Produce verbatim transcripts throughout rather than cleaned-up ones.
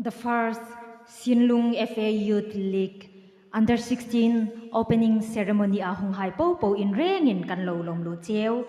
The first Sinlung F A Youth League Under sixteen opening ceremony a hunghai popo in rengin kan lo lawm lut cheu.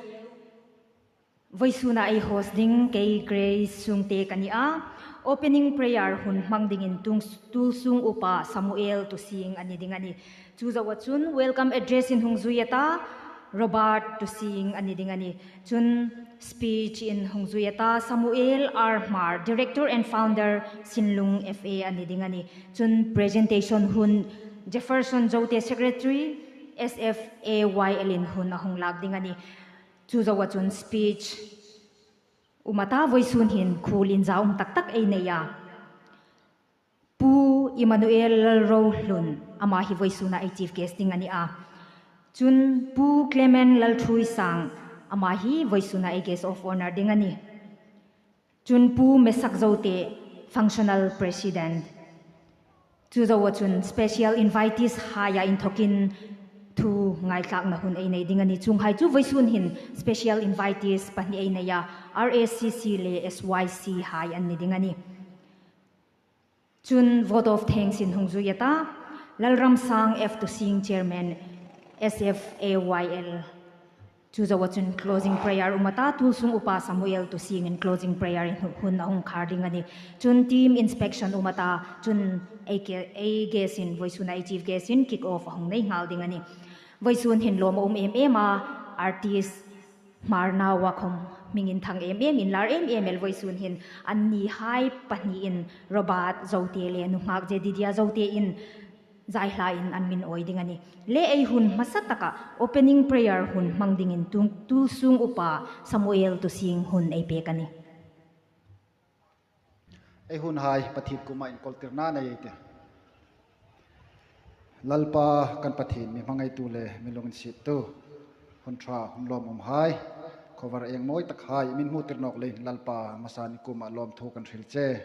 Vawisuna ei host ding kei Grace Sungte ka ni a. Opening prayer hun hmang dingin tung, Tulsung Upa Samuel Tusing a ni ding a nih. Chu zoa chun welcome address in hung zui a ta, Robert Tusing a ni ding a nih. Chun speech in hung zui a ta, Samuel R Hmar, Director and Founder, Sinlung F A a ni ding a nih. Chun presentation hun Jefferson Zote, Secretary, S F A Y L in hun a hung lak ding a nih. Chu zoa chun speech um a ta, vawisun hin khuol inzaum tak tak ei nei a. Pu Emmanuel Lalrohlun, ama hi vawisuna ei chief guest ding a ni a. Chun Pu Clement Lalthuisang, ama hi vawisuna ei guest of honour ding a nih. Chun Pu Mesak Zote, Functional President. Chu zoa chun special invitees haia inthokin thu ngaithlakna hun ei nei ding a nih. Chuonghai chu vawisun hin special invitees pahni ei nei a, R A C C le S Y C hai an ni ding a nih. Chun vote of thanks in hung zui a ta, Lalramsang F Tusing, Chairman, S F A Y L. Chu zoa chun closing prayer um a ta, Tulsung Upa Samuel Tusing in closing prayer in hun a hung khar ding a nih. Chun team inspection um a ta, chun ei ke-, ei guest in, vawisuna ei chief guest in kick off a hung nei nghal ding a nih. Vawisun hin lawm a um em em a, artist Hmar naua khom hming inthang em em, inlar em em el vawisun hin an nihai pahni in, Robert Zote le nunghak Jedidia Zote in zai hlain an mi awi ding a nih. Le ei hun hmasa taka opening prayer hun hmang dingin tung, Tulsung Upa Samuel Tusing hun ei pek a nih. Ei hunhai Pathien kuoma inkawltirna nei ei tih. Lalpa kan Pathien, mi hmangaitu le mi lunginsiettu, hun ṭha hun lawmumhai, khawvar eng mawi takhai mi hmutir nawk leiin Lalpa hmasan i kuoma lawmthu kan hril che.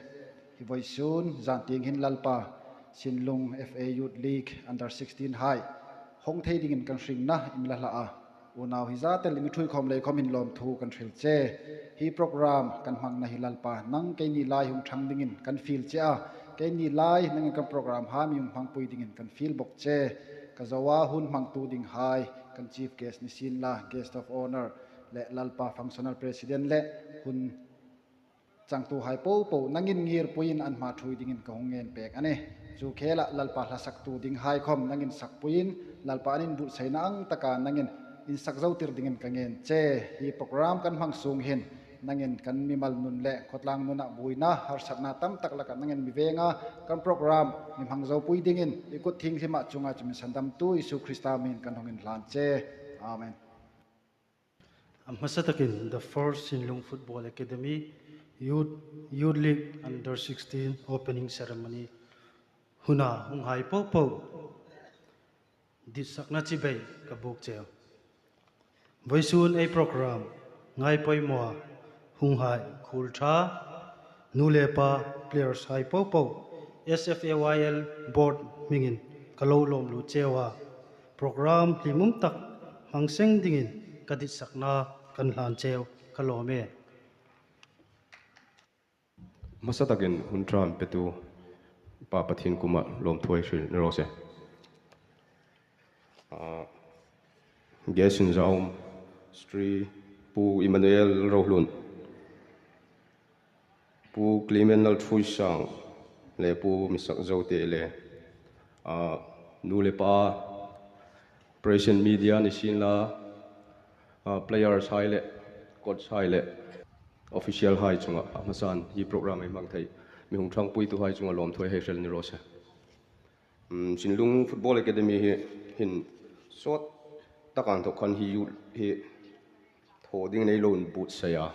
Hi vawisun zan tieng hin Lalpa, Sinlung F A Youth League Under sixteen hai hawng thei dingin kan hringna i mi la hlak a. Unau hi zat el i mi ṭhuoi khawm lei khawm hin lawmthu kan hril che. Hi program kan hmangna hi Lalpa, nang keini lai hung ṭhang dingin kan fiel che a. Keini lai nangin kan program hai mi hung hmangpui dingin kan fiel bawk che. Ka zoa hun hmangtu dinghai, kan chief guest ni sienla, guest of honour, le Lalpa functional president le hun changtuhai popo nangin ngirpuiin an hma ṭhuoi dingin ka hung ngen pek a nih. Chu khela Lalpa hlasaktu dinghai khom nangin sakpuiin, Lalpa an inbuotsaina ang taka nangin insak zo tir dingin ka ngen che. Hi program kan hmang sung hin nangin kan mimal nun le khawtlang nuna buoina harsatna tam tak laka nangin mi venga, kan program mi hmang zo pui dingin i kut thienghlima chunga chu mi sandamtu Isu Krista hmingin kan hung inhlan che. Amen. A hmasa takin the first Sinlung Football Academy Youth, Youth League Under sixteen Opening Ceremony huna hunghai popo ditsakna chibai ka buk cheu. Vawisun ei program ngai poimaw hunghai khuol ṭha, nu le pa, players hai popo, S F A Y L board hmingin ka lo lawm lut cheu a. Program hlimum tak hmang seng dingin ka ditsakna kan hlan cheu, ka lawm e. Hmasa takin hun ṭha mi petu Pa Pathien kuoma lawmthu ei hril ni raw se. Ah, guest in zan um, Sri Pu Emmanuel Rohlun, Pu Clement Lalthuisang le Pu Mesak Zote le, ah, nu le pa, press and media ni sienla, ah, players hai le, coach hai le, official hai chunga a hmasan hi program ei hmang thei mi hung ṭhangpuituhai chunga lawmthu ei hril ni raw se. Um, Sinlung Football Academy hi hin sawt taka inthok khan hi youth hi thaw dingin ei lo inbuotsai a.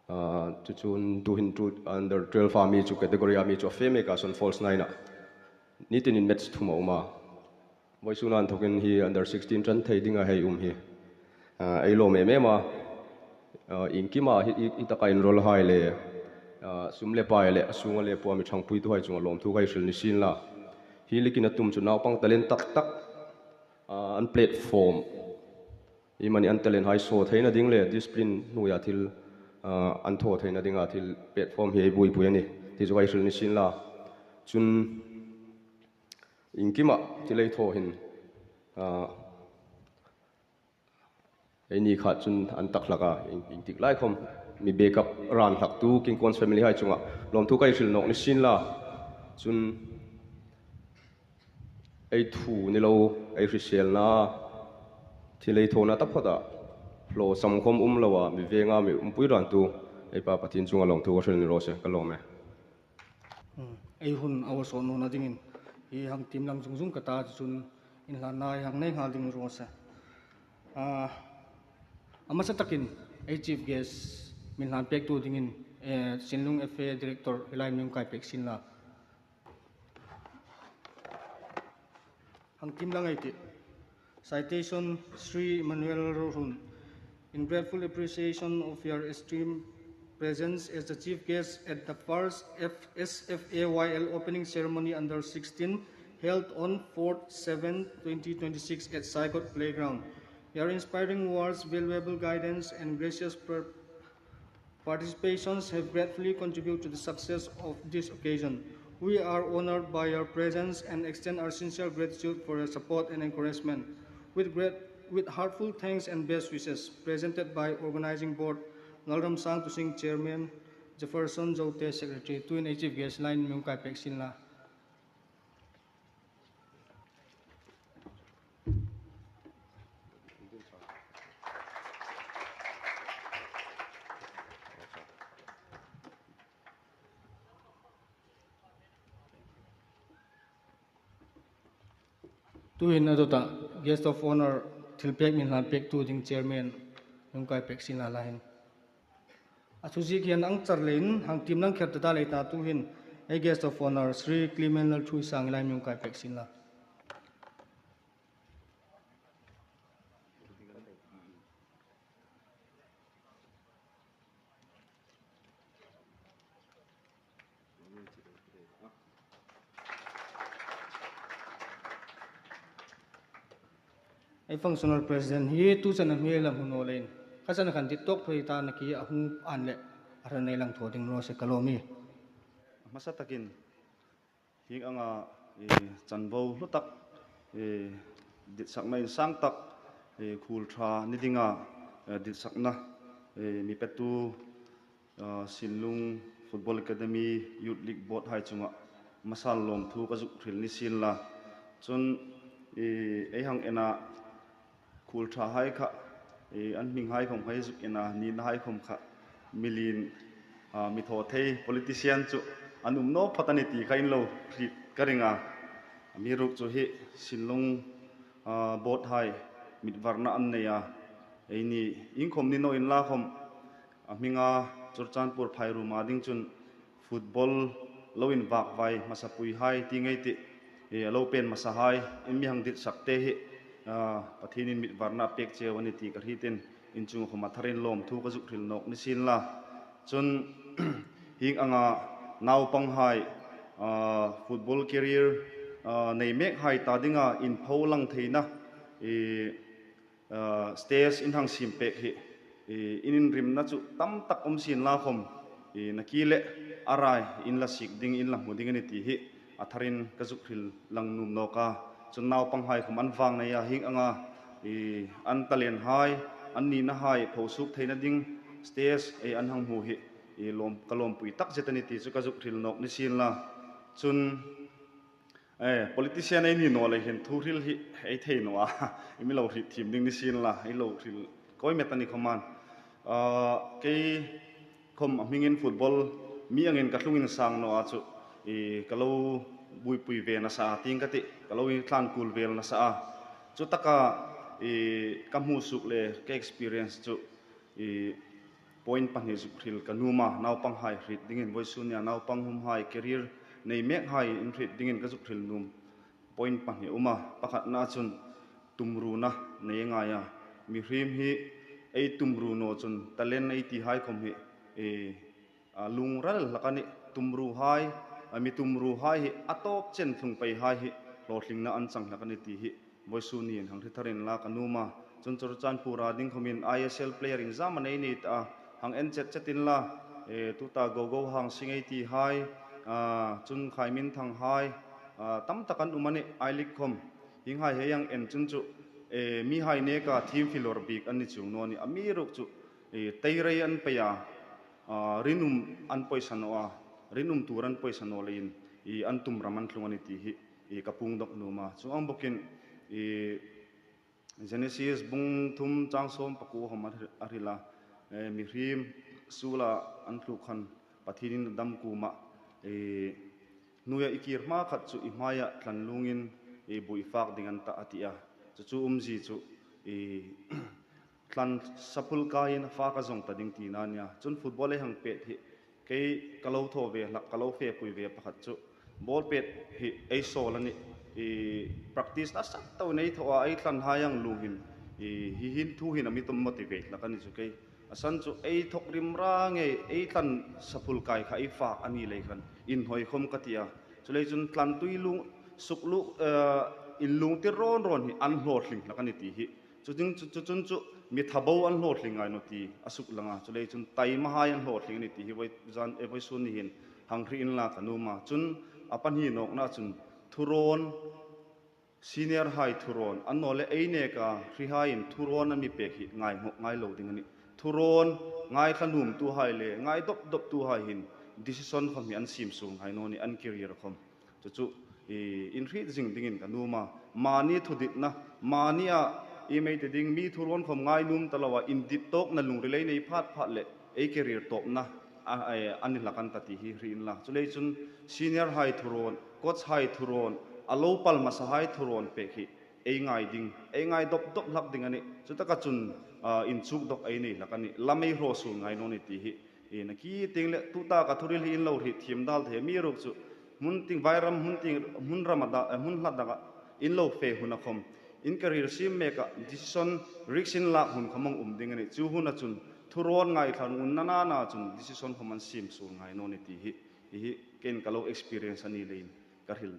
Ah, chu chun tuhin chu under twelve a mi chu, category a mi chu a fe mek a, sawn false nine a. Ni tinin match thum a um a. Vawisuna inthokin hi under sixteen ṭan thei dinga hei um hi, ah, ei lawm em em a. Ah, iengkima hi, hi, hi taka inrawlhai le, ah, sum le pai le, a sunga le pua mi ṭhangpuituhai chunga lawmthu ka hril ni sienla. Hi leiin a tum chu naupang talent tak tak, ah, an platform, iemani an talent hai show theina ding le discipline hnuoia thil, ah, an thaw theina dinga thil platform hi ei buoipui a nih. Ti chu ka hril ni sien la. Chun iengkima thil ei thaw hin, ah, eini khat chun an tak hlak a, ieng, iengtik lai khawm mi backup ran hlaktu King Kuans family hai chunga lawmthu ka hril nawk ni sien la. Chun ei thu ni lo, ei hriselna, thil ei thawna taphawta hlawsam khawm um loa, mi venga mi umpui rantu ei Pa Pathien chunga lawmthu ka hril ni raw se, ka lawm e. Hmm, ei hun a awsawt nawna dingin hi hang tiem lang zung zung ka ta, chun inhlanna ei hang nei nghal ding raw se. Ah, a hmasa takin ei chief guest mi hlan pektu dingin, eh, Sinlung F A Director hi lai mi hung kai pek sien la. Hang tiem lang ei tih. Citation, Sri Emmanuel Rohun. In grateful appreciation of your esteemed presence as the chief guest at the first F-, S F A Y L opening ceremony under sixteen, held on fourth seven twenty twenty-six at Saikot Playground. Your inspiring words, valuable guidance, and gracious per-, participations have greatly contributed to the success of this occasion. We are honored by your presence and extend our sincere gratitude for your support and encouragement. With great, with heartfelt thanks and best wishes, presented by Organizing Board, Lalramsang Tusing, Chairman, Jefferson Zote, Secretary. Tuin ei chief guest lai mi hung kai pek sien la. Tuin a dawta guest of honour thilpek mi hlan pektu ding chairman hung kai pek sien la hin. A thu ziek hian ang char leiin hang tiem lang kher ta ta lei ta, tuhin ei guest of honour Sri Clement Lalthuisang lai mi hung kai pek sien la. Ei functional president hi tu chena mi lang hmu naw leiin, ka chena khan dit tawk phei ta na ki a hung an le a ran ei lang thaw ding raw se ka lawm e. Hmasa takin hieng anga, eh, chanvo hlu tak, eh, ditsakna insang tak, eh, khuol ṭha ni dinga, eh, ditsakna, eh, mi petu, ah, Sinlung Football Academy, Youth League Board hai chunga hmasan lawmthu ka zuk hril ni sien la. Chun, eh, ei hang ena khuol ṭha hai kha, eh, an hming hai khawm kha ei zuk ena, nina hai khawm kha mi lien, ah, mi thaw thei politician chu an um naw phawt a ni ti kha in lo hriet ka ring a. Amiruokchu hi Sinlung, ah, board hai mit varna an nei a. Eini iengkhawm ni naw inla khawm, a hminga Churachandpur Phairuoma ding chun football lo invak vai hmasapui hai ti ngei tih, eh, a lo pen hmasa hai in mi hang ditsak te hi, ah, Pathienin mit varna a pek cheu a ni ti ka hrietin in chunga khawm a tharin lawmthu ka zuk hril nawk ni sien la. Chun hieng anga naupang hai, ah, football career, ah, nei mek hai ta dinga inpho lang theina, eh, ah, stage in hang siem pek hi, eh, in inrimna chu tam tak awm sien la khawm, eh, na ki le a rai in la sik ding, in la hmu ding a ni ti hi a tharin ka zuk hril lang nuom nawk a. Chun naupang hai khawm an vang nei a, hieng anga, eh, an talent hai, an nina hai pho suok theina ding stage, eh, an hang hmu hi, eh, lawm, ka lawmpui tak zet a ni ti chu ka zuk hril nawk ni sien la. Chun Eh, politician ei ni naw lei hin thu hril hi ei thei naw a, i mi lo hriet thiem ding ni sien la, ei lo hril kawi met a ni khawman. Ah, kei khawm a hmingin football mi angin ka tlung insang naw a chu, i ka lo buoipui ve nasa a, tieng ka tih, ka lo intlan kul vel nasa a. Chu taka, i ka hmu suok le ka experience chu, i point pahni zuk hril ka nuom a, naupang hai hriet dingin, vawisun nia naupang hum hai, career nei mek hai in hriet dingin ka zuk hril nuom point pahni a um a. Pakhatna chun tumruna nei a ngai a. Mihriem hi ei tumru naw chun talent ei ti hai khawm hi, e, a, lungral hlak a nih. Tumru hai, a, mi tumru hai hi a tawp chen thlung pei hai hi hlawtlingna an chang hlak a ni ti hi vawisun niin hang hre thar inla ka nuom a. Chun Churachandpur-a ding khawmin I S L player inzam a nei nei ta a, hang en chet chet inla, e, tuta Gogo Hangsing ei ti hai, A, chun Khaiminthang hai, a, tam tak an um a nih, I-League khom. Hienghai hei ang en chun chu, e, mihai neka thiem fie lawr bik an ni chuong naw a nih, amiruokchu, e, tei rei an pei a, a, rinum an pawisa naw a, rinum tur an pawisa naw leiin, e, an tum ram an tlung a nih ti hi, e, ka puong dawk nuom a. Chuong ang bawkin, e, Genesis bung thum chang sawm pakuo khom a hril a, e, mihriem suola an tluk khan Pathienin a dam kuomah, e, hnuoia i kir hma khat chu i hmaia tlan lungin, e, buoi fak ding a ni tah a ti a. Chu chu umzie chu, e, tlan saphul kaiin a fak a zawng ta ding tina a nih a. Chun football ei hang pet hi kei ka lo thaw ve hlak, ka lo fepui ve pakhat chu, ball pet hi ei sawl a nih, e, practice nasa takin ei thaw a, ei tlan hai ang lung hin, e, hi hin thu hin a mi tum motivate hlak a ni chu kei. A san chu ei thawk rim rang ei, ei tlan saphul kai kha ei fak a ni lei khan inhawi khom ka ti a. Chuleiin chun tlan tui lung, suk lu, e, inlungtir rawn rawn hi an hlawtling hlak a nih ti hi. Chu ding chu, chu chun chu mi tha bo an hlawtling ngai naw ti a suklang a. Chuleiin chun taima hai an hlawtling a nih ti hi voi zan, e, voisun ni hin hang hriet inla ka nuom a. Chun a pahni nawkna chun thurawn, senior hai thurawn, annawleh ei neka hrihaiin thurawn a mi pek hi ngainghawk ngai lo ding a nih. Thurawn ngaithla nuomtuhai le ngai dawp dawptuhai hin decision khom hi an siem suol ngai naw a nih, an career khom. Chu chu, e, inhriet zing dingin ka nuom a. Mani thuditna, mani a, e, mei te ding mi thurawn khom ngai nuom ta loa, indit tawkna lungril ei nei phat phat le ei career tawpna a, a, a ni hlak a ni ta ti hi hriet inla. Chuleiin chun senior hai thurawn, coach hai thurawn, a lo pal hmasa hai thurawn pek hi ei ngai ding, ei ngai dawp dawp hlak ding a nih. Chutaka chun, a, inchuk dawk ei nei hlak a nih. Lam ei hraw suol ngai naw a nih ti hi. E, nakie tieng le tuta ka thuril hi in lo hriet thiem dal thei, amiruokchu hmun tieng, vairam hmun tieng, hmun ram a da, e, hmun hla daka in lo fe huna khom, in career siem meka decision risk in lak hun khom a um ding a nih. Chu huna chun thurawn ngaithla nuom nana chun decision khom an siem suol ngai naw a nih ti hi, hi hi keiin ka lo experience a ni leiin ka hril,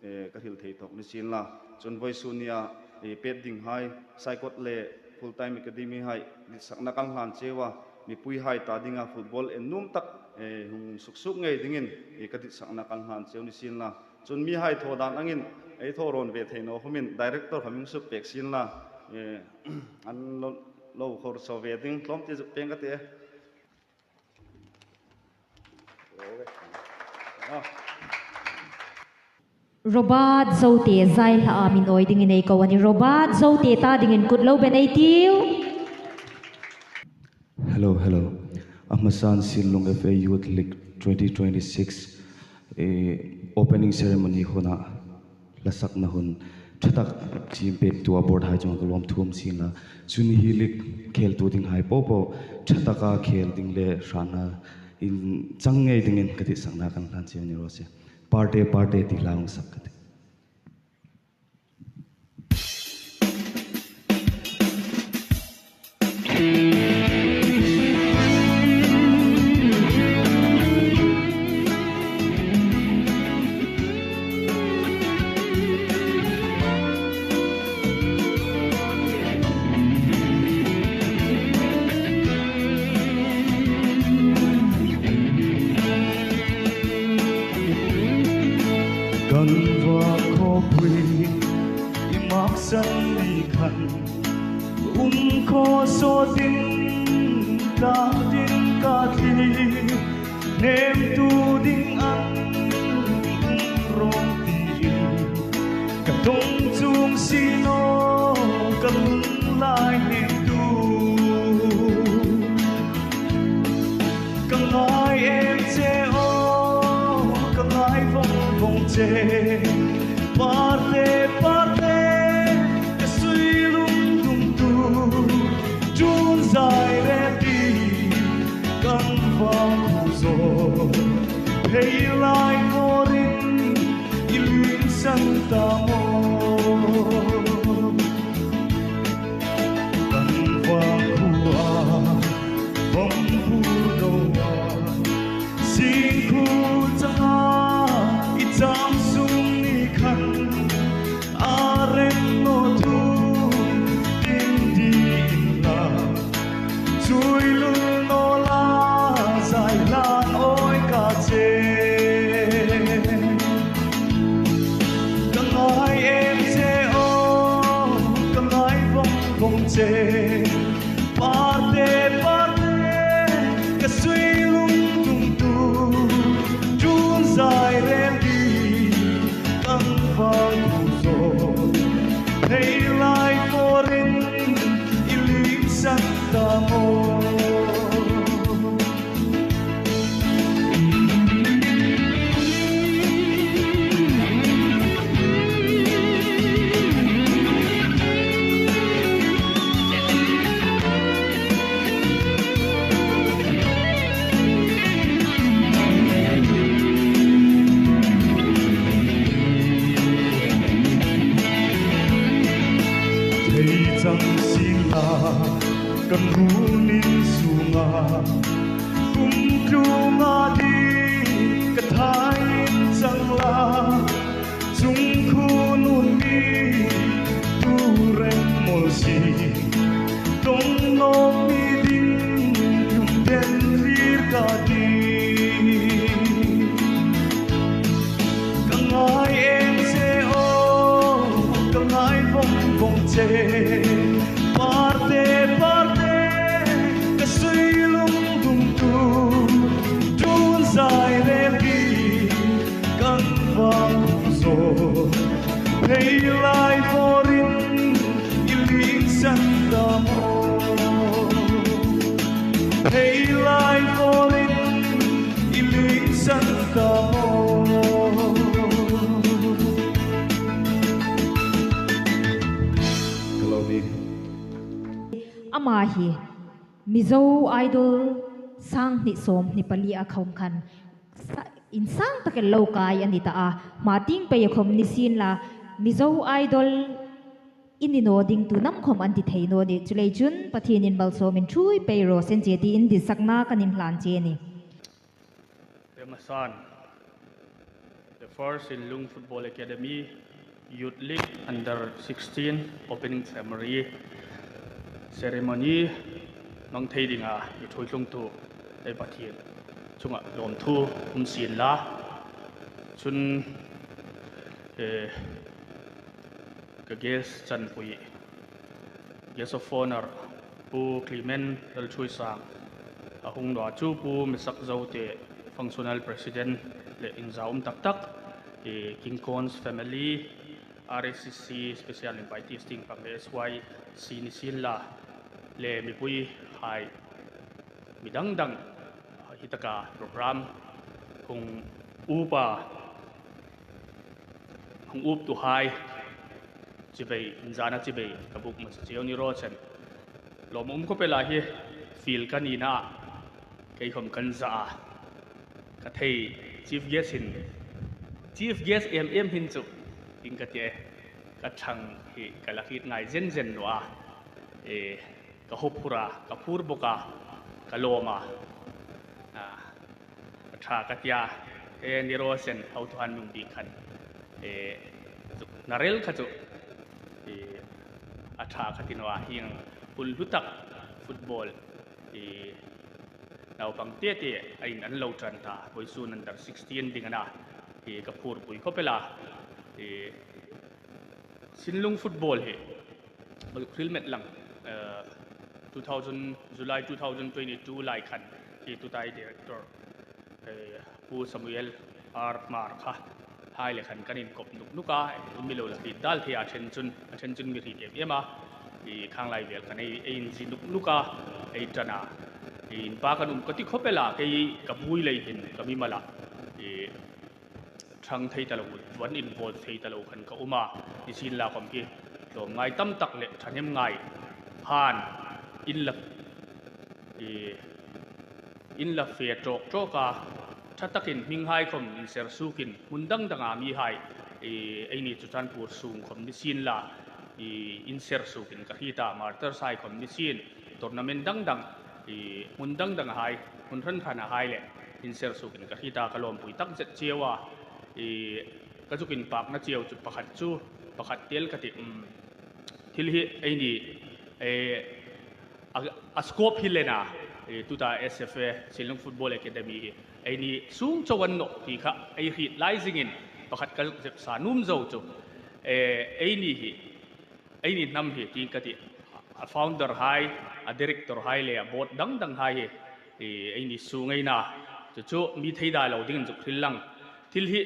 e, ka hril thei tawk ni sien la. Chun voisun nia, e, pet ding hai, Saikot le Full Time Academy hai ditsakna kan hlan cheu a, mipui hai ta dinga football en nuom tak, e, hung suk suk ngei dingin, e, ka ditsakna kan hlan cheu ni sien la. Chun mihai thaw dan angin ei thaw rawn ve thei naw khomin director khom hung suk pek sien la, e, an lo, lo khor so ve ding tlawm ti zuk peng ka ti e. Robert Zote zai hla a mi nawi dingin ei ko a nih. Robert Zote ta dingin kut lo ben ei tiu. Hello, hello. A hmasan Sinlung F A Youth League twenty twenty-six, eh, opening ceremony huna hlasakna hun ṭha tak chim pektu a board hai chunga ka lawmthu um sien la. Chun hi league kheltu ding hai po po ṭha taka khel ding le hratna inchang ngei dingin ka tih sakna kan hlan cheu ni raw se. Parte, parte ti hla hung sak ka ti. Kan va khawpui i maksan ni khan, um khaw saw ding tlang ding ka ti, nemtu ding an um rawng tiin, ka ṭawng chuong si naw ka lunglai nemtu. Ka ngai em che aw, ka ngai vawng vawng che. Parte, parte, ka sui lung lung tu. Chun zai re ti, kan vang khu zo. Phei lai morin, i lungsan ta maw. Kan vang khuoa, vawng bur doa, sing khu changa i chang sung ni khan, a rem naw tu tin di in la, chui lung naw la, zai hlan awi ka che. Kan hun in sunga kum tlunga di ka thai chang la, chung khun un mi tu reng mol si, tong nok mi ding tum den rir ka di. Ka ngai eng se o, ka ngai vong vong che. Parte, parte, ka sui lung dum tu, tun zai rem hi, kan vang zo. Phei lai vorin, i ling san ta maw. Phei lai vorin, i ling san ta maw. Ka lo ni. Ama hi Mizo Idol sang hni sawm hni pali a khawm khan sa-, insang takin lo kai a ni ta a, hma tieng pei a khawm ni sien la, Mizo Idol i ni naw ding tu nam khawm an ti thei naw nih. Chuleiin chun Pathienin malsawmin ṭhuoi pei raw se tiin ti insakna kan inhlan che a nih. Remasan, the first Sinlung Football Academy Youth League Under sixteen opening ceremony, ceremony hmang thei dinga i ṭhuoi tlungtu ei Pathien chunga lawmthu um sien la. Chun, eh, ka guest chanpui, Guest of Honour, Pu Clement Lalthuoisang, a hung naw chu Pu Mesak Zote, Functional President le inzaum tak tak, eh, King Kawns family, R S C C Special Invitees tieng pang le S Y C ni sien la, le mipui hai, mi dang dang, hi taka program hung upa, hung uptuhai, chibai, inzana chibai, ka buk hmasa cheu ni raw se. Lawm um khawp el a hi, field ka ni na, kei khawm kan za a. Ka thei, chief guest hin, chief guest em em hin chu, in ka ti e, ka ṭhang hi ka la hriet ngai zen zen naw a. E, ka huphur a, ka phur bawk a, ka lawm a. A, a ṭha ka ti a, e, ni raw se, hotuhai mi hung bik khan. E, chu, na rel kha chu. E, a ṭha ka ti naw a, hieng hun hlu tak football, e, naupang te te a in an lo ṭan ta, vawisun under sixteen ding a na, e, ka phurpui khawp el a. E, Sinlung football hi, Hril met lang, eh, two thousand, July two thousand twenty-two lai khan, hi tuta ei director, eh, Pu Samuel R Hmar kha, hai le khan kan inkop nuk nuk a, um mi lo la hriet dal thei a, a ṭhen chun, a ṭhen chun mi hriet em em a, i khang lai vel khan ei, ei inzie nuk nuk a, ei ṭan a, i inpak an um ka ti khawp el a, kei ka buoi lei hin, ka mimal a, i ṭhang thei ta lo, van involve thei ta lo khan ka um a, ni sien la khawm hi tlawmngai tam tak le ṭhahnem ngai han in la, i, in la fe tawk tawk a, ṭha takin hminghai khawm inser sukin hmun dang danga mihai, i, eini chu Churachandpur sung khawm ni sien la, i, inser sukin ka hriet a, Martyrs hai khawm ni sien, tournament dang dang, i, hmun dang dang a hai, hmun hran hran a hai le inser sukin ka hriet a, ka lawmpui tak zet cheu a, i, ka zuk inpakna cheu chu pakhat chu, pakhat tel ka ti, um, thil hi eini, e, a, a scope hi le na, e, tuta S F A, Sinlung Football Academy hi, eini sung chauh a ni naw ti kha ei hriet lai zingin pakhat ka zuk zep sa nuom zo chu, e, eini hi, eini hnam hi ti ka ti, a founder hai, a director hai le a board dang dang hai hi, i, eini sung ei na, chu chu mi theida lo dingin zuk hril lang. Thil hi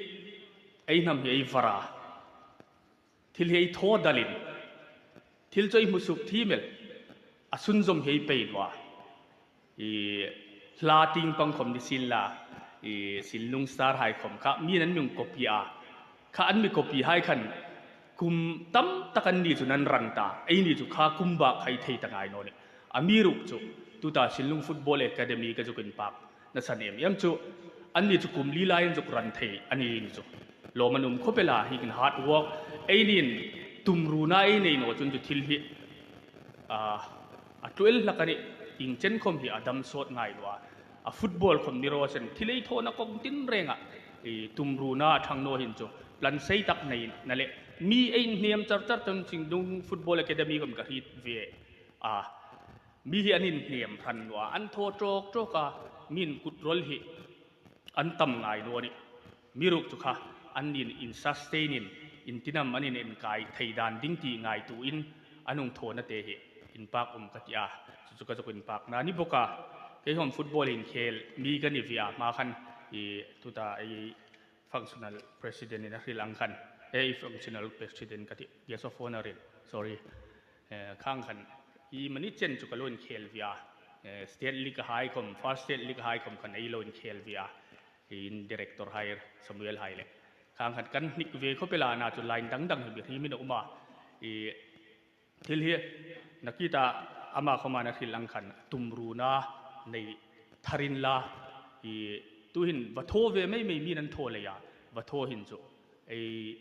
ei hnam hi ei var a, thil hi ei thaw dalin, thil chu ei hmu suok thiem el, a sunzawm hi ei pei naw a. I, hla tieng pang khawm ni sien la, i, Sinlung Star hai khawm kha, mi'n an mi copy a. Kha an mi copy hai khan, kum tam tak anni chu an run ta, eini chu kha kum bak hai thei ta ngai naw nih. Amiruokchu, tuta Sinlung Football Academy ka zuk inpakna san em em chu, anni chu kum li lai an zuk run thei, anni chu. Lawm an um khawp el a, hi khin hard work, eini'n tumruna ei nei naw chun chu thil hi, a, a Twelve hlak a nih, ieng chen khawm hi a dam sawt ngai naw a. A football khawm ni raw sen, thil ei thawna kawng tin renga, i, tumruna a thang naw hin chu, plan sei tak nei na le, mi ei inhnem char char chun Chingdung Football Academy khawm ka hriet ve a. Mi hi an inhnem hran naw a, an thaw tawk tawk a, min kut rawl hi an tam ngai naw a nih. Amiruokchu kha, anni'n in sustain-in, iengtin am an inenkai thei dan ding ti ngaituoin, an hung thawna te hi inpak um ka ti a. Chu chu ka zuk inpakna ni bawk a. Kei khawm football inkhel mi ka ni ve a, hma khan, i, tuta ei functional president-in a hril ang khan, ei functional president ka ti, guest of honour-in, sorry. Eh, khang khan, iemani chen chu ka lo inkhel ve a. Eh, State League-a hai khawm, first State League-a hai khawm khan ei lo inkhel ve a. I, in director hai, Samuel hai le. Khang khan kan hnik ve khawp el a, a na chu line dang dang hi mi hrimin a um a. I, thil hi, nakie ta ama khawma a hril ang khan, tumruna nei thar inla. I, tuhin va thaw ve mei mei mi'n an thaw lei a, va thaw hin chu. Ei,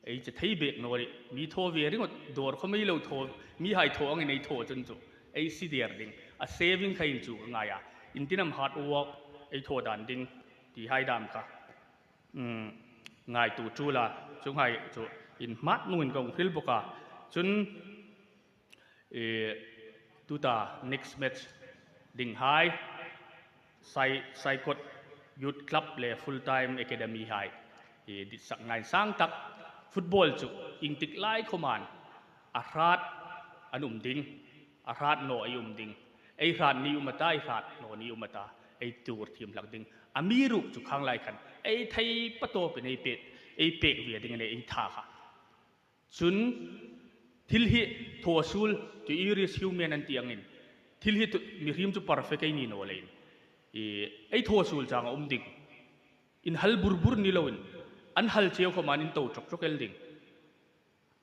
ei che thei bek naw ri, mi thaw ve ringawt, dawr khawm ei lo thaw, mihai thaw angin ei thaw chun chu, ei si der ding, a saving kha inchuk a ngai a. Iengtin am hard work ei thaw dan ding, ti hai dam kha. Um, ngaituo ṭul a, chuonghai chu inhmat nungin ka hung hril bawk a. Chun, e, tuta next match ding hai, Sai-, Saikot Youth Club le Full Time Academy hai, e, ditsak ngai sang tak, football chu iengtik lai khawmin a hrat an um ding, a hrat naw ei um ding, ei hrat ni um a ta, ei hrat naw ni um a ta, ei tuor thiem hlak ding. Amiruokchu khang lai khan, ei thei patawpin ei pek, ei pek ve ding a nih ei tha kha. Chun, thil hi thaw suol, to err is human an ti angin. Thil hi tu, mihriem chu perfect ei ni naw leiin. I, ei thaw suol chang a um ding. Inhal bur bur ni loin, an hal cheu khawmin in to chawk chawk el ding.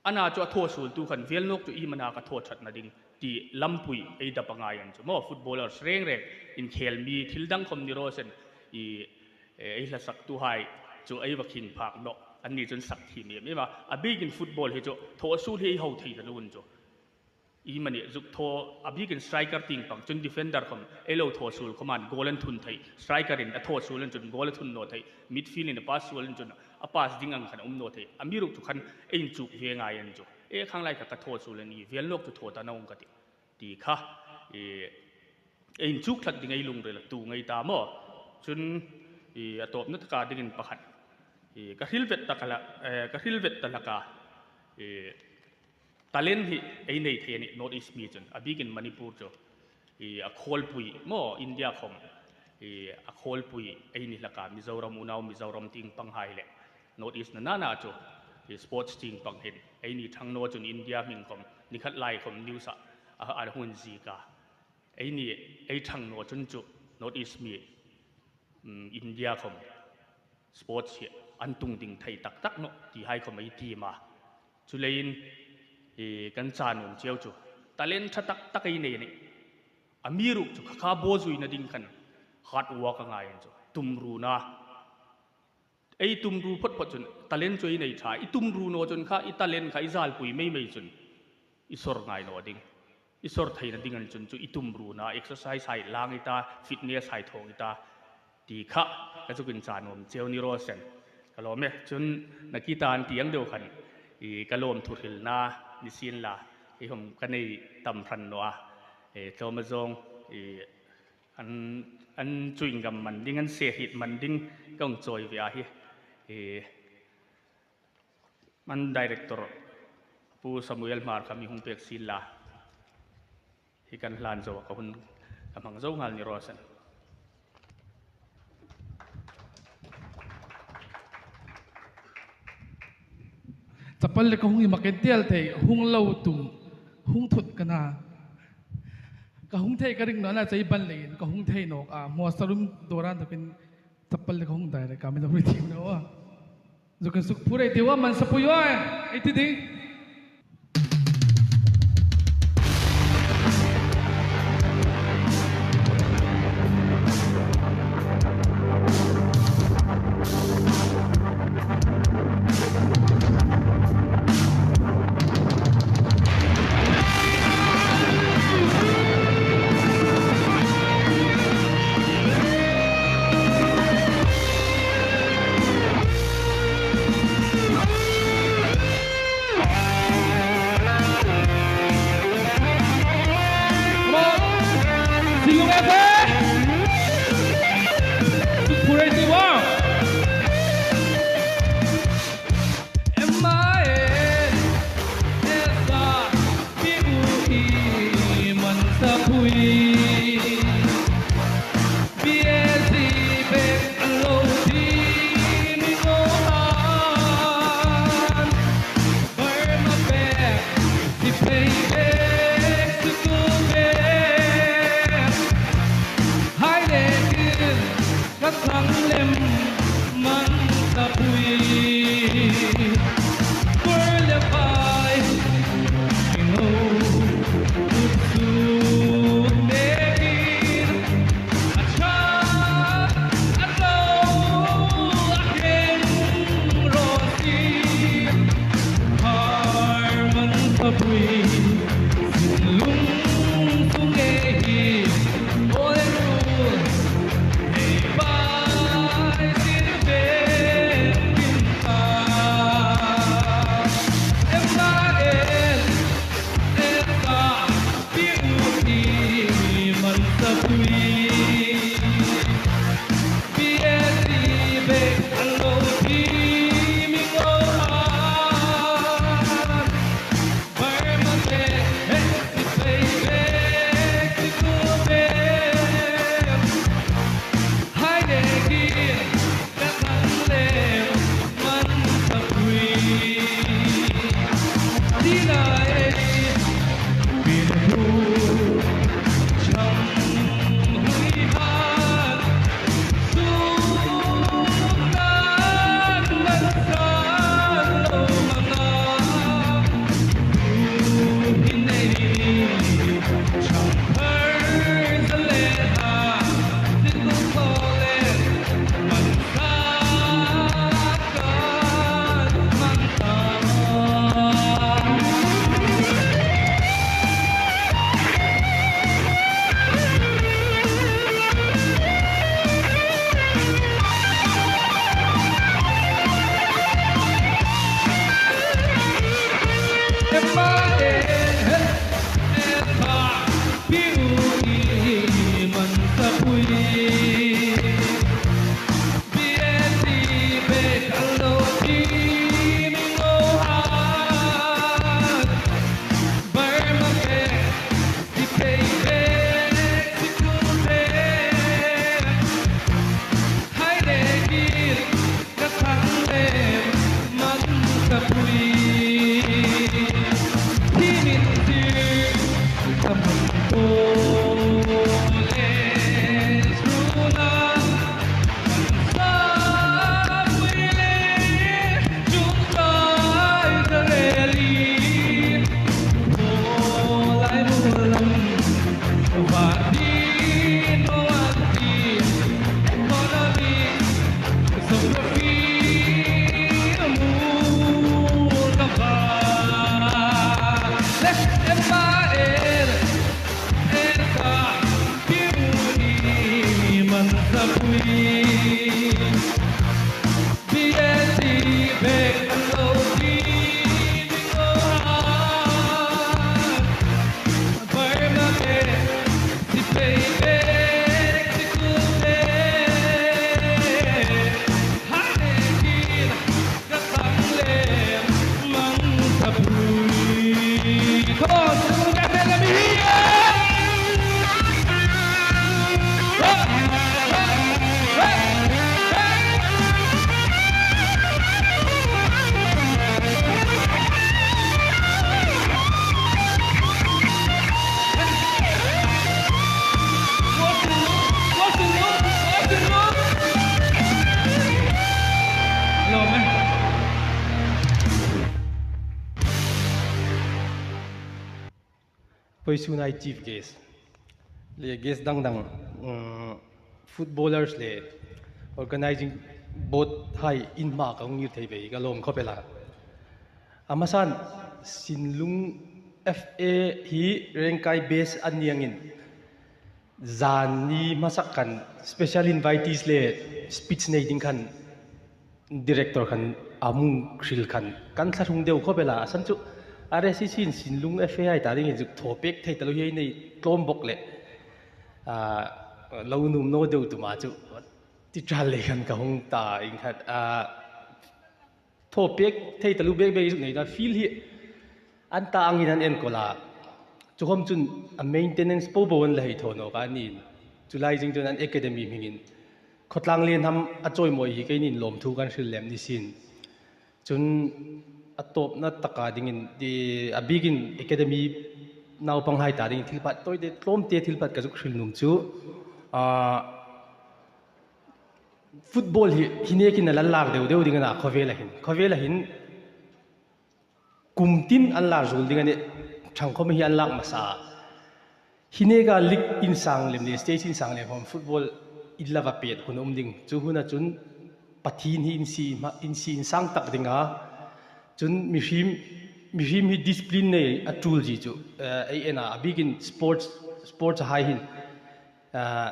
A na chu a thaw suoltu khan vel nawk chu iemani ka thaw ṭhatna ding ti lampui ei dap a ngai an chu maw, footballers reng reng, inkhel mi thil dang khawm ni raw sen, i, e, ei hla saktu hai chu ei va khing phak nawh, anni chun sak thiem em em a, a biekin football hi chu thaw suol hi ei hau thei ta naw un chu. Iemani zuk thaw, a biekin striker tieng pang chun defender khawm, ei lo thaw suol khawmin goal an thun thei. Striker-in a thaw suol an chun goal a thun naw thei. Midfield-in a pass suol an chun a pass ding ang khan a um naw thei. Amiruokchu khan ei inchuk ve ngai an chu. E, khang lai kha ka thaw suol a ni, vel nawk chu thaw ta naw ung ka ti. Ti kha, e, ei inchuk tlat ding ei lungrila tu ngei ta maw. Chun, e, a tawpna taka dingin pakhat, e, ka hril vet ta ka la, e, ka hril vet ta hlak a, e, talent hi ei nei thei a nih, North East mi chun. A biekin Manipur chu, i, a khawlpui maw, India khawm, i, a khawlpui ei ni hlak a, Mizoram, Unau Mizoram tieng pang hai le North East-a nana chu, i, sports tieng pang hin eini ṭhang naw chun India hming khawm, ni khat lai khawm news-a, a, a hung ziek a. Eini, ei ṭhang naw chun chu North East mi, um, India khawm sports hi an tung ding thei tak tak nawh ti hai khawm ei tiem a. Chuleiin, e, kan cha nuom cheu chu, talent ṭha tak tak ei nei a nih. Amiruokchu kha kha bawzuina ding khan hard work a ngai an chu, tumruna. Ei tumru phawt phawt chun talent chu ei nei ṭha, i tumru naw chun kha i talent kha i zalpui mei mei chun i sawr ngai naw ding. I sawr theina ding an chun chu i tumruna, exercise hai lang i ta, fitness hai thawng i ta, ti kha ka zuk incha nuom cheu ni raw sen. Ka lawm e, chun nakie ta an ti ang deu khan, i, ka lawmthu hrilna ni sien la, i, hum ka nei tam hran naw a. E, tlawma zawng, i, an, an chewing gum man ding, an se hit man ding ka hung chawi ve a hi. I, an director Pu Samuel Hmar kha mi hung pek sien la. Hi kan hlan zo ka hun ka hmang zo nghal ni raw sen. Chapal le ka hung i mak en tel thei, hung lo tum, hung thut ka na. Ka hung thei ka ring naw a, chei ban leiin ka hung thei nawk a, hmawsa rum dawran takin chapal le ka hung dai le ka mi lo ri thim naw a. Zuk kan suk phur ei ti a, man sapui a, ei ti ding. Ka thlang lem man ka pui. Pur le pai. Ringo. Kut su mekin. A ṭha. A lo. A keng. Ro si. Har man ka pui. Lung sung e hi. Ole ru. Vawisuna chief guest le guest dang dang, um, footballers le organizing board hai in hma ka hung ngir thei ve ka lawm khawp el a. A hmasan Sinlung F A hi Rengkai base a ni angin, zan ni hmasa khan special invitees le speech nei ding khan director khan a hung hril khan kan thla hung deu khawp el a. A san chu R S C C in Sinlung F A hai ta dingin chu thaw pek thei taluo hi ei nei tlawm bawk le, a, lo nuom naw deu tum a chu ti ṭhal le khan ka hung ta in khat, a, thaw pek thei taluo bek bek chu nei ta field hi an ta angin an enkawl a. Chu khom chun a maintenance po po an la hei thaw nawk a ni. Chu lai zing chun an academy hmingin khawtlang le hnam a chawimawi hi keinin lawmthu kan hril lem ni sin. Chun a tawpna taka dingin, di, a bikin academy naupang hai ta dingin thil phat tawite tlawmte thil phat ka zuk hril nuom chu, a, Football hi, hi nekin a lal lak deu deu ding a na khawvela hin. Khawvela hin kum tin an lak zuol ding a nih, ṭhang khawm hi an lak hmasa. Hi neka league insang lem le state insang lem khawm football in lova pet hun um ding. Chu huna chun Pathien hi insi, insi insang tak ding a. Chun mihriem, mihriem hi discipline nei a tul zie chu, eh, ei en a, a bikin sports, sports hai hin, eh,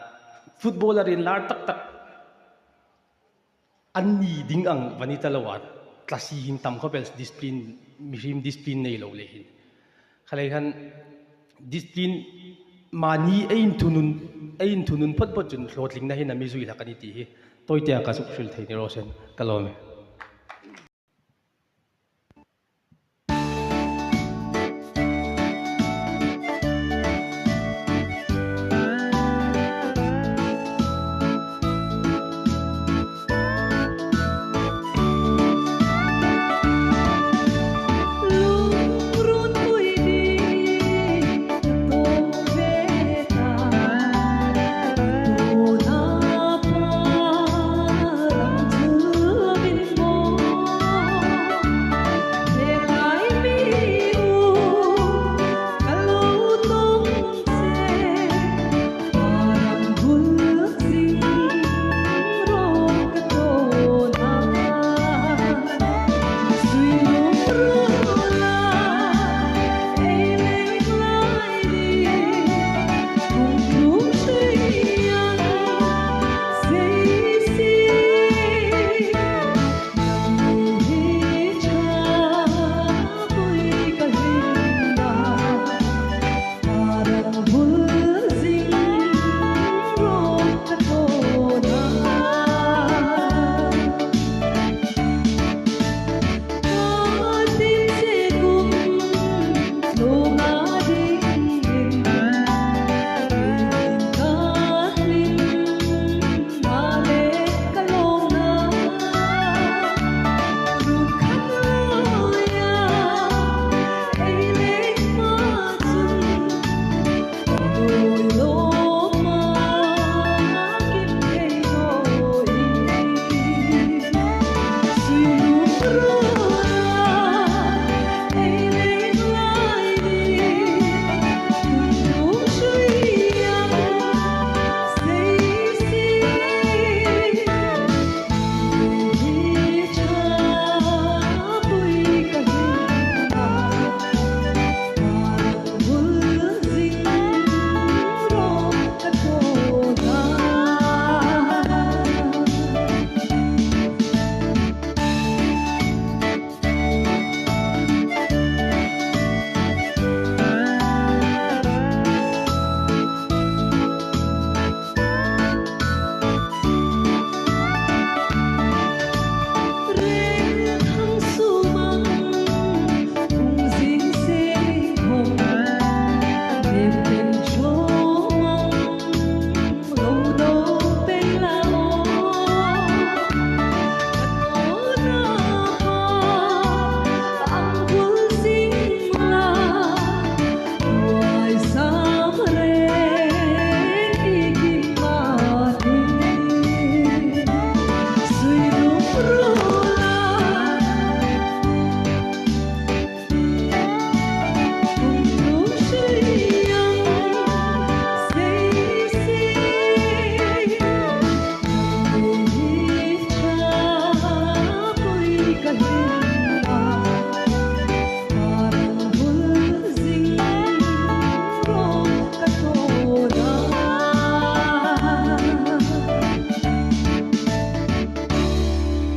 footballer inlar tak tak an ni ding ang va ni ta lo a, tlasi hin tam khawp el discipline, mihriem discipline nei lo le hin. Khalei khan discipline mani ei inthunun, ei inthunun phawt phawt chun hlawtlingna hin a mi zui hlak a nih ti hi tawite a ka zuk hril thei ni raw se, ka lawm e.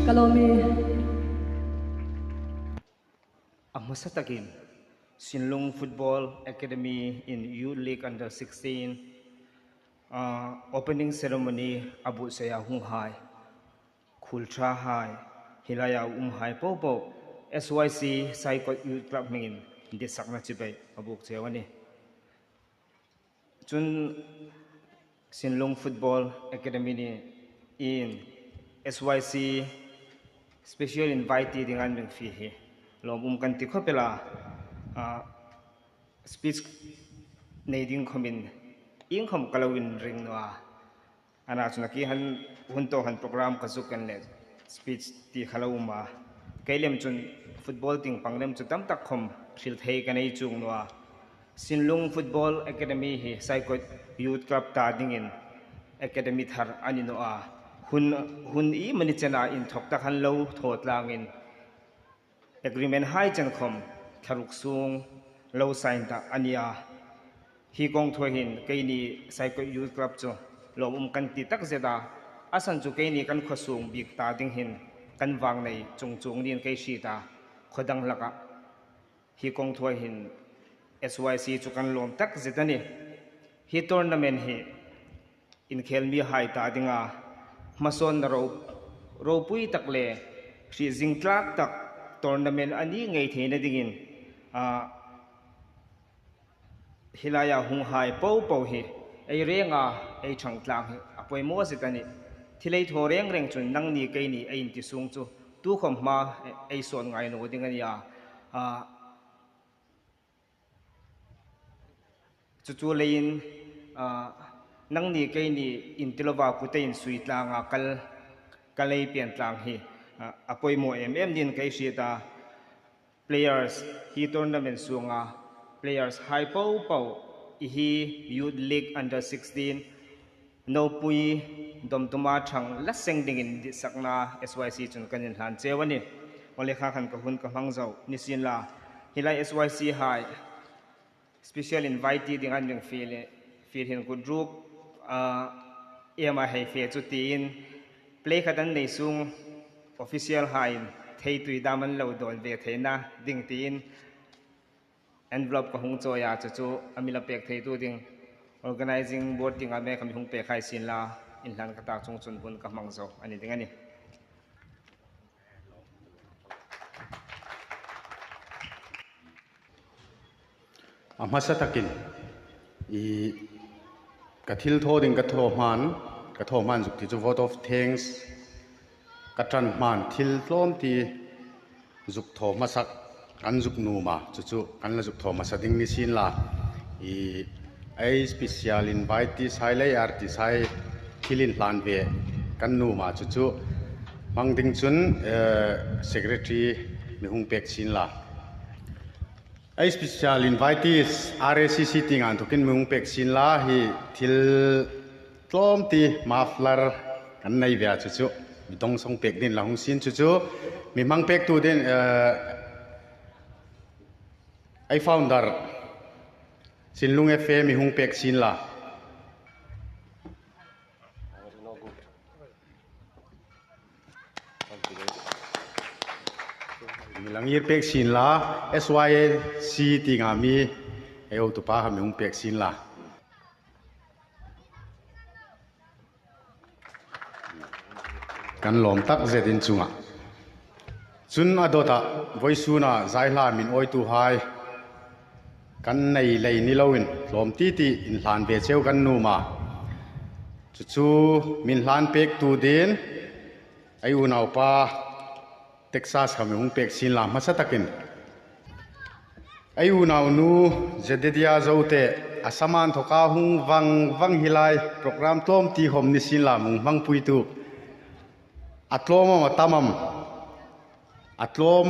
Ka lawm e. A hmasa takin Sinlung Football Academy in Youth League Under sixteen, ah, opening ceremony a buotsai a hunghai, khuolṭhahai, hi laia umhai popo, S Y C Saikot Youth Club hmingin ditsakna chibai a buk cheu a nih. Chun Sinlung Football Academy ni in S Y C special invitee ding an ring fie hi lawmum kan ti khawp el a, ah, speech nei ding khawmin iengkhawm ka lo inring naw a. Ana chun a ki han hun to han program ka zuk kan le speech ti kha lo um a. Kei lem chun football ting pang lem chu tam tak khom hril thei ka nei chuong naw a. Sinlung Football Academy hi Saikot Youth Club ta dingin academy thar a ni naw a. Hun, hun iemani chena inthawk tak han lo thaw tlangin agreement hai chen khom thla ruk sung lo sign ta a ni a. Hi kawng thuah hin keini Saikot Youth Club chu lawm um kan ti tak zet a. A san chu keini kan khaw sung bik ta ding hin kan vang nei chung chuong niin kei hriet a, khaw dang hlak a. Hi kawng thuah hin S Y C chu kan lawm tak zet a nih. Hi tournament hi inkhel mi hai ta dinga hmasawnna ro, ropui tak le hriet zing tlak tak tournament a ni ngei theina dingin, a, hi laia hung hai po po hi ei renga ei ṭhang tlang hi a poimaw zet a nih. Thil ei thaw reng reng chun nangni keini ei inti sung chu tukhom hma ei sawn ngai naw ding a nih a. A, chu chu leiin, a, nangni keini inti lova kut ei insui tlanga kal, kal ei pek tlang hi, a, a poimaw em em niin kei hriet a. Players, hi tournament sunga players hai po po, hi Youth League Under sixteen, ropui dawm tuma ṭhang la seng dingin ditsakna S Y C chun kan inhlan cheu a nih. Awle, kha khan ka hun ka hmang zo ni sien la. Hi lai S Y C hai special invitee ding an ring fiel, fiel hin kut ruk, a, ema hei fe chu tiin, play khat an nei sung official haiin theitui dam an lo dawn ve theina ding tiin envelope ka hung chawi a, chu chu a mi la pek theitu ding organizing board dinga me ka mi hung pek hai sien la, inhlan ka tak chung chun hun ka hmang zo a ni ding a nih. A hmasa takin, i, ka thil thaw ding ka thaw hman, ka thaw hman zuk ti chu vote of thanks ka ṭan hman thil tlawm ti zuk thaw hmasa kan zuk nuom a, chu chu kan la zuk thaw hmasa ding ni sien la. I, ei special invitees hai le artist hai thil inhlan ve kan nuom a, chu chu hmang ding chun, eh, secretary mi hung pek sien la. Ei special invitees R A C C tieng inthokin mi hung pek sien la, hi thil tlawm ti muffler kan nei ve a, chu chu mi dawngsawng pek dingin la hung sien, chu chu mi hmang pektu ding, eh, ei founder Sinlung F A mi hung pek sien la. Mi la ngir pek sien la, S Y C tienga mi ei hotupa kha mi hung pek sien la. Kan lawm tak zet in chunga. Chun a dawta vawisuna zai hla min awitu hai kan nei lei ni loin tlawm ti ti inhlan ve cheu kan nuom a. Chu chu min hlan pektu ding ei unaupa Texas kha mi hung pek sien la hmasa takin. Ei unaunu Zedediah Zote, a saman thoka hung vang vang hi lai program tlawm ti khom ni sien la mi hung hmangpuitu. A tlawm am a tam am? A tlawm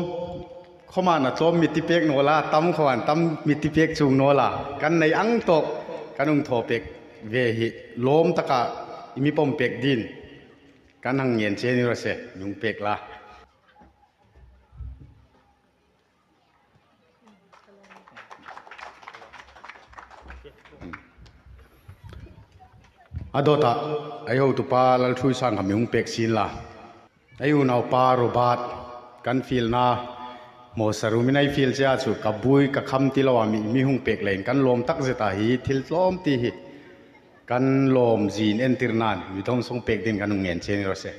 khoma a tlawm mi ti pek naw la, a tam khoma a tam mi ti pek chuong naw la. Kan nei ang tawk kan hung thaw pek ve hi lawm taka i mi pawm pek dingin kan hang ngen che ni raw se, mi hung pek la. A dawta ei hotupa Lalthuoisang kha mi hung pek sien la. Ei unaupa Robert, kan fielna hmawsa rumin ei fiel che a, chu ka buoi ka kham ti loa mi, mi hung pek leiin kan lawm tak zet a, hi thil tlawm ti hi kan lawm zin entir nan mi dawngsawng pek dingin kan hung ngen che ni raw se.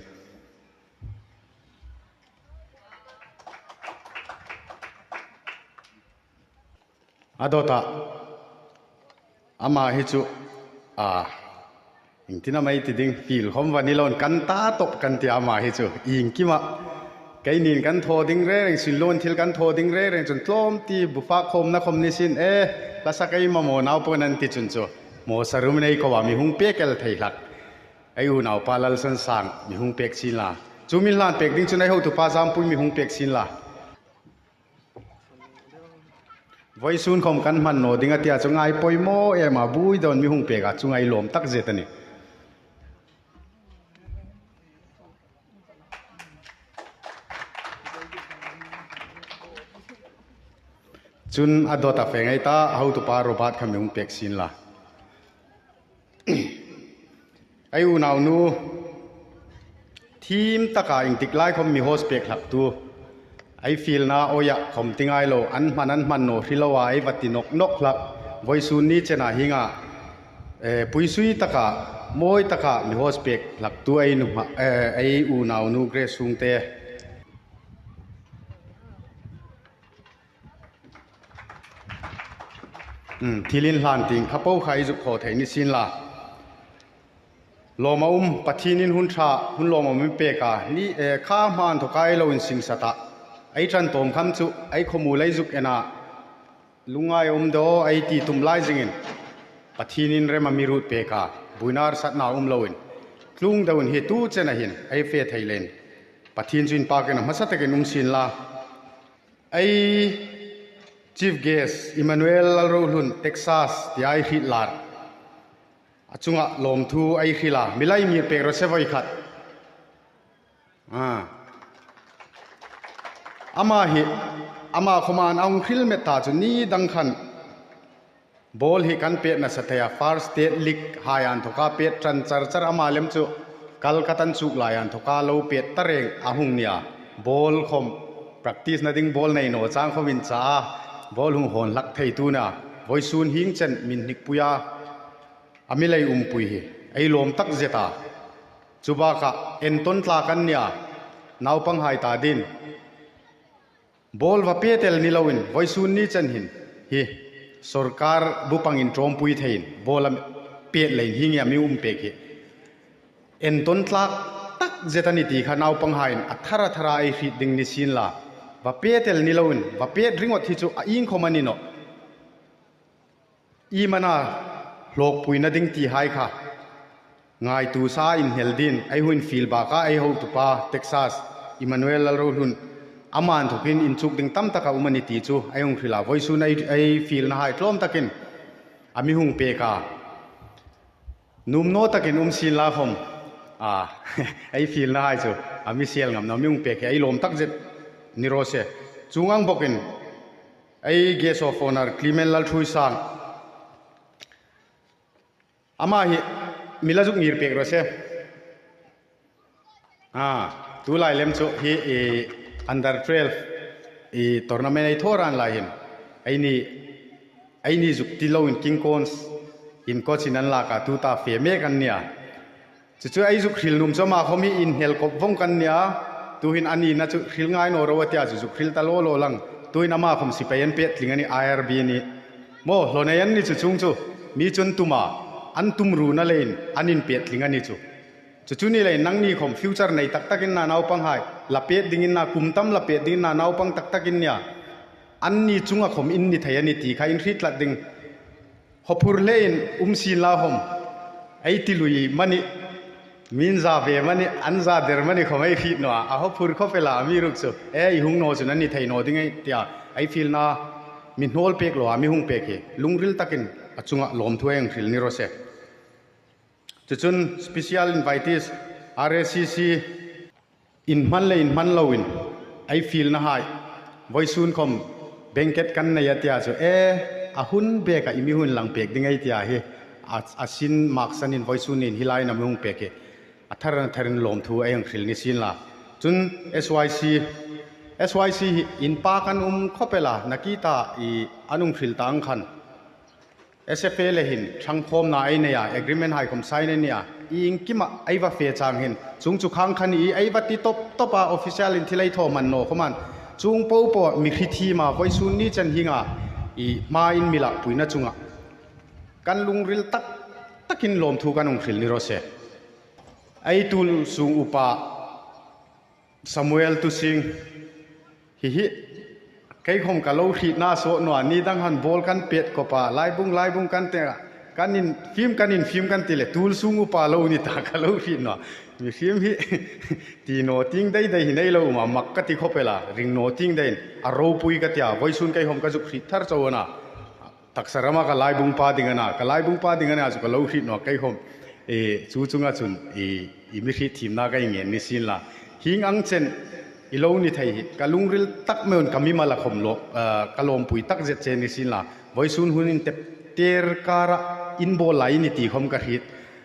A dawta, ama hi chu, a, iengtin am ei ti ding, fiel khom va ni loin kan ta tawp kan ti a, ama hi chu iengkima keinin kan thaw ding reng reng, Sinlunga thil kan thaw ding reng reng chun tlawm ti bu fak khawmna khom ni sien, e, hla sak ei mamaw naupang an ti chun chu hmawsa rumin ei ko a, mi hung pek el thei hlak. Ei unaupa Lalsansang mi hung pek sin la. Chu min hlan pek ding chun ei hotupa Zampui mi hung pek sin la. Voisun khom kan hman naw ding a tia chu ngai poimaw em a, bui dawn mi hung pek a, chu ngai lawm tak zet a nih. Chun a dawt a fe ngai ta, a hotupa Robert kha mi hung pek sin la. Ei unaunu, thim taka iengtik lai khom mi host pek hlaktu, ei fielna awia khom ti ngai lo, an hman an hman naw hre lo a, ei va ti nawk nawk hlak, voisun ni chena hienga, eh, puisui taka, mawi taka mi host pek hlaktu ei nu hma, eh, ei unaunu Grace Sungte. Hmm, thil inhlan tieng kha po kha ei zuk thaw thei ni sin la. Lawm a um, Pathienin hun ṭha, hun lawm a um a mi pek a, ni, eh, kha hma inthawka ei lo insingsat a. Ei ṭan tawm kham chu, ei khawmuol ei zuk en a. Lungngai a um daw, ei ti tum lai zingin. Pathienin rem a mi ruot pek a, buoina harsatna um loin. Tlung deuin hi tu chena hin, ei fe thei leiin. Pathien chu inpakin a hmasa takin um sin la. Ei chief guest, Emmanuel Lalrohlun, Texas, tia ei hriet lar. A chunga lawmthu ei hril a, mi la ngir pek raw se voi khat. Ah. Ama hi, ama khoma a hung hril met ta chu ni dang khan. Ball hi kan pet nasa thei a, First State League hai inthawka pet ṭan char char, ama lem chu Kolkata-an chuk lai inthawka lo pet ta reng a hung nia. Ball khom practice-na ding ball nei naw chang khom incha a, ball hung hawn hlak thei tu nia. Voisun hieng chen min hnikpui a, a mi lei umpui hi ei lawm tak zet a. Chu baka entawn tlak an nia, naupanghai ta dingin. Ball va pet el ni loin, voisun ni chen hin, hi, sawrkar bupangin ṭawmpui theiin, ball a pet leiin hieng hi a mi um pek hi. Entawn tlak tak zet a ni ti kha naupanghaiin a thar a thara ei hriet ding ni sin la. Va pet el ni loin, va pet ringawt hi chu a iengkhom a ni nawh. Iemani hlawkpuina ding ti hai kha ngaituo sa inhnel dingin ei hung fiel baka ei hotupa Texas, Emmanuel Lalrohlun, ama inthawkin inchuk ding tam tak a um a ni ti chu ei hung hril a, voisun ei, ei fielna hai tlawm takin a mi hung pek a. Nuom naw takin um sin la khom. A, ei fielna hai chu a mi sel ngam naw, mi hung pek hi ei lawm tak zet ni raw se. Chuong ang bawkin ei guest of honour Clement Lalthuoisang. Ama hi mi la zuk ngir pek raw se. A, tu lai lem chu hi, i, under twelve, i, tournament ei thaw ran lai hin. Eini, eini zuk ti loin King Khans in coach-in an lak a, tuta fe mek an nia. Chu chu ei zuk hril nuom chu ama khom hi inhnel kop vawng kan nia. Tuhin a nina chu hril ngai naw ro a tia chu zuk hril ta law law lang. Tuhin ama khom sipai an pet tling a ni, I R B ni. Maw, hlaw nei an ni chu chuong chu. Mi chu an tum a, an tum ruolna leiin an inpet tling a ni chu. Chu chu ni leiin nangni khom future nei tak tak in na naupanghai, la pet dingin na, kum tam la pet dingin na naupang tak tak in nia. Anni chunga khom in ni thei a ni ti kha in hriet tlat ding. Haw phur hlein um sin la khom. Ei ti lui mani, min za ve mani, an za der mani khom ei hriet naw a. A haw phur khawp el a, amiruokchu. E, i hung naw chun a ni thei naw ding ei tia. Ei fielna mi hnawl pek loa mi hung pek hi lungril takin a chunga lawmthu ei hung hril ni raw se. Chu chun special invitees, R A C C, inhman le inhman loin, ei fielna hai, voisun khom, banquet kan nei a tia chu, e, a hun beka i mi hung inlang pek ding ei tia hi, a, a sin maksanin voisunin hi lai na mi hung pek hi, a thar a tharin lawmthu ei hung hril ni sin la. Chun S Y C, S Y C hi inpak an um khawp el a, nakie ta i an hung hril ta ang khan. S F A le hin ṭhangkhawmna ei nei a, agreement hai khom sign ei nei a, iengkima ei va fe chang hin, chuong chu khang khan i ei va ti tawp tawp a, official-in thil ei thaw man naw khom an, chuong po po mi hre thiem a, voisun ni chen hienga, i hma in mi lakpuina chunga kan lungril tak takin lawmthu kan hung hril ni raw se. Ei tuolsung upa Samuel Tusing, hi hi, kei khom ka lo hrietna sawt naw a, ni dang han ball kan pet kop a, laibung, laibung kan ti a, Kan in, fim kan in, fim kan ti le, tul sung upa lo ni ta ka lo hriet naw. Mihriem hi, ti naw tieng dai dai hi nei lo um a, mak ka ti khop el a, ring naw tieng dai in, a ropui ka ti a, vawisun kei khom ka zuk hriet thar chau a na. Taksa rama ka laibung pa ding a na, ka laibung pa ding a na chu ka lo hriet naw kei khom. E, chu chunga chun, e, i mi hriet thiemna ka ngen ni sien la. Hieng ang chen, i lo ni thei hi, ka lungril tak mei un ka mimal a khom lo, ah, ka lawmpui tak zet che ni sien la. Vawisun hun intep ter kara inbawl lai i ni ti khom ka hriet.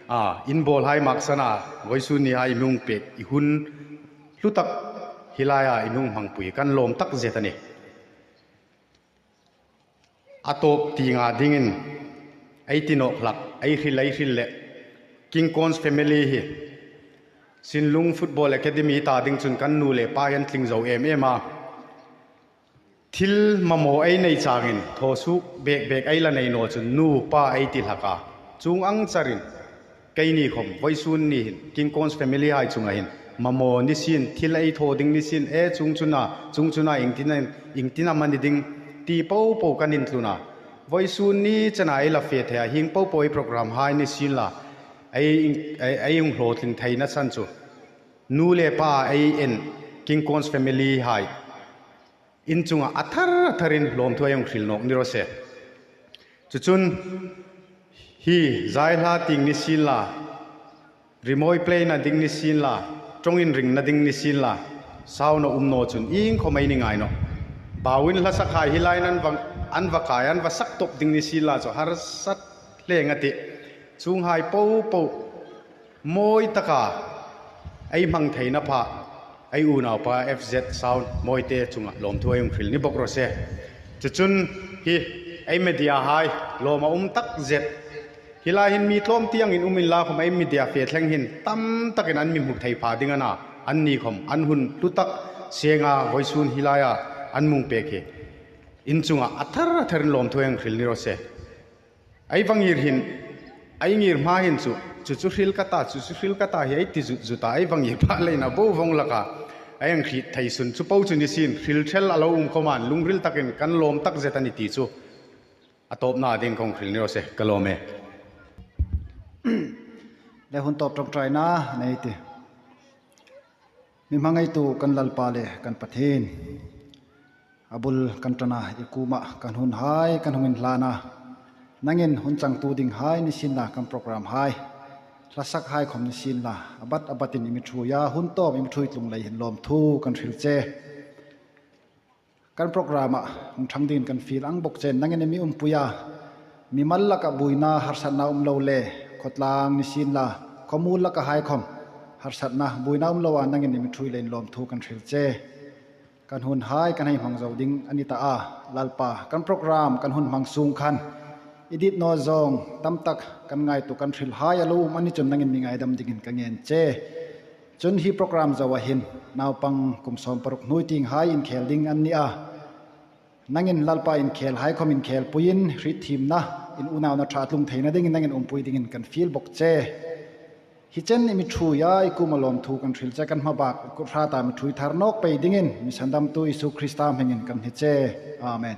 Ah, inbawlhai mak sana, vawisun ni hai i mi hung pek, i hun hlu tak hi laia i mi hung hmangpui kan lawm tak zet a nih. A tawp tienga dingin, ei ti nawk hlak, ei hril, ei hril le, King Kawns family hi, Sinlung Football Academy ta ding chun kan nu le pa hi an tling zo em em a. Thil mamaw ei nei changin, thaw suok bek bek ei la nei naw chun, nu, pa ei ti hlak a. Chuong ang charin, keini khom, vawisun ni hin, King Kawns family hai chunga hin, mamaw ni sien, thil ei thaw ding ni sien, e, chuong chuna, chuong chuna, ieng tina, ieng tina am a ni ding, ti po po kan intlun a. Vawisun ni chena ei la fe thei a, hieng po po ei program hai ni sien la, ei, ei, ei hung hlawtling theina san chu, nu le pa ei en, King Kawns family hai in chunga a thar a tharin lawmthu ei hung hril nawk ni raw se. Chu chun, hi, zaihla tieng ni sien la, rimawi play-na ding ni sien la, ṭawng inringna ding ni sien la, sound a um naw chun ieng khom ei ni ngai nawh. Bauin hlasakhai hi laia an va, an va kai, an va sak tawp ding ni sien la chu harsat hle a tih. Chuonghai po po mawi taka ei hmang theina pha, ei unaupa F Z Sound Mawite chunga lawmthu ei hung hril ni bawk raw se. Chu chun hi ei media hai lawm a um tak zet. Hi lai hin mi tlawm tieng in um inla khom ei media fe thleng hin tam takin an mi hmu thei pha ding a na, anni khom an hun hlu tak senga vawisun hi laia an mi hung pek hi in chunga a thar a tharin lawmthu ei hung hril ni raw se. Ei va ngir hin, ei ngir hma hin chu, chu chu hril ka ta, chu chu hril ka ta hi ei ti zut zut a, ei va ngir pha leina bo vawng laka ei hang hriet thei sun chu po chu ni sien, hril thel a lo um khom a, lungril takin kan lawm tak zet a ni ti chu a tawpna ding ka hung hril ni raw se, ka lawm e. Le hun tawp ṭawngṭaina nei ti. Mi hmangaitu kan Lalpa le kan Pathien, a bul kan ṭan a, i kuoma kan hunhai kan hung inhlan a, nangin hun changtu dinghai ni sien la, kan program hai, hlasakhai khom ni sien la, a bat a batin i mi ṭhuoi a, hun tawp i mi ṭhuoi tlung lei hin lawmthu kan hril che. Kan program-a hung ṭhang dingin kan fiel ang bawk che, nangin i mi umpui a, mimal laka buoina harsatna um lo le, khawtlang ni sien la, khawmuol laka hai khom harsatna buoina um lo a, nangin i mi ṭhuoi leiin lawmthu kan hril che. Kan hunhai kan hei hmang zo ding a ni ta a, Lalpa, kan program kan hun hmang sung khan i dit naw zawng tam tak kan ngaituo kan hrilhai a lo um a ni chun nangin mi ngaidam dingin ka ngen che. Chun hi program zoa hin naupang kum sawm paruk hnuoi tienghai inkhel ding an ni a, nangin Lalpa inkhelhai khom inkhelpuiin hrietthiemna, in unauna ṭha tlung theina dingin nangin umpui dingin kan fiel bawk che. Hi chen i mi ṭhuoi a, i kuoma lawmthu kan hril che, kan hmabak kut hrata mi ṭhuoi thar nawk pei dingin mi sandamtu Isu Krista hmingin kan hni che. Amen.